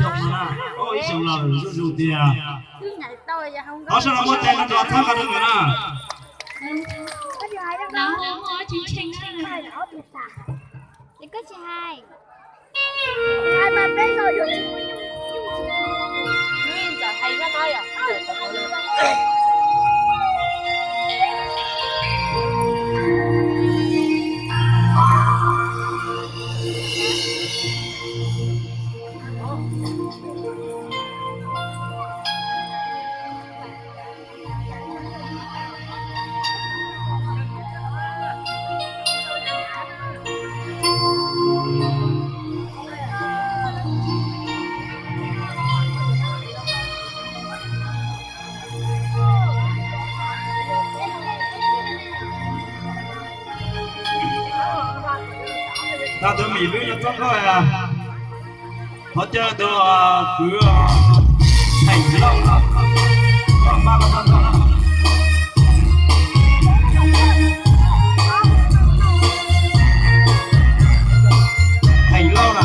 Ib xyoo los zuj zus tiag. Ob sab no muaj tes no nrog thab nqa rau nkawd na. Tag tus Mim Lwb no txob koj, thov caw tus kwv Theem Lauj no. Theem Lauj na.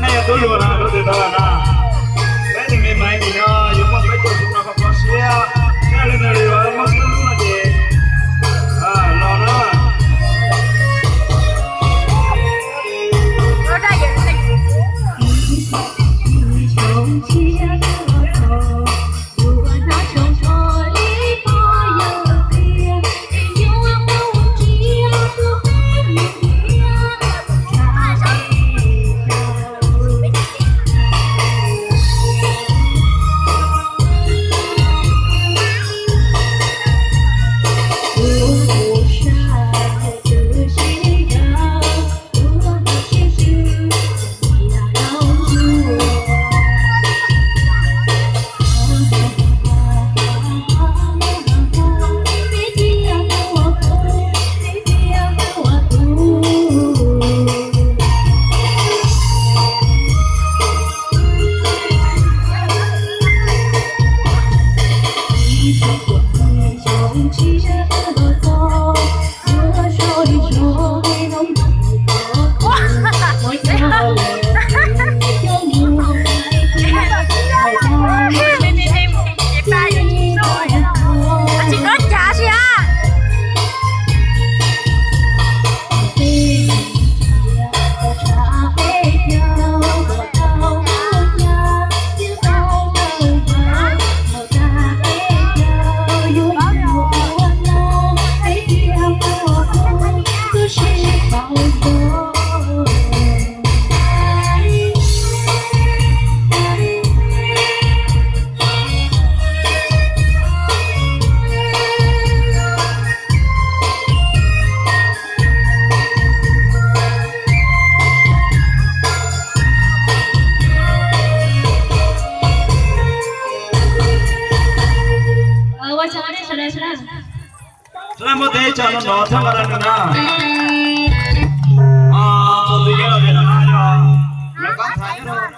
Nej yog tub hluas no, rau twg tau los no? Peb tus me maiv nim no yuav muaj peb caug xyoo no, kho kho siab. Nej li ntawd li muaj xib lub no ces los na. Laj muab teb tso no nov thab nqa rau nws na.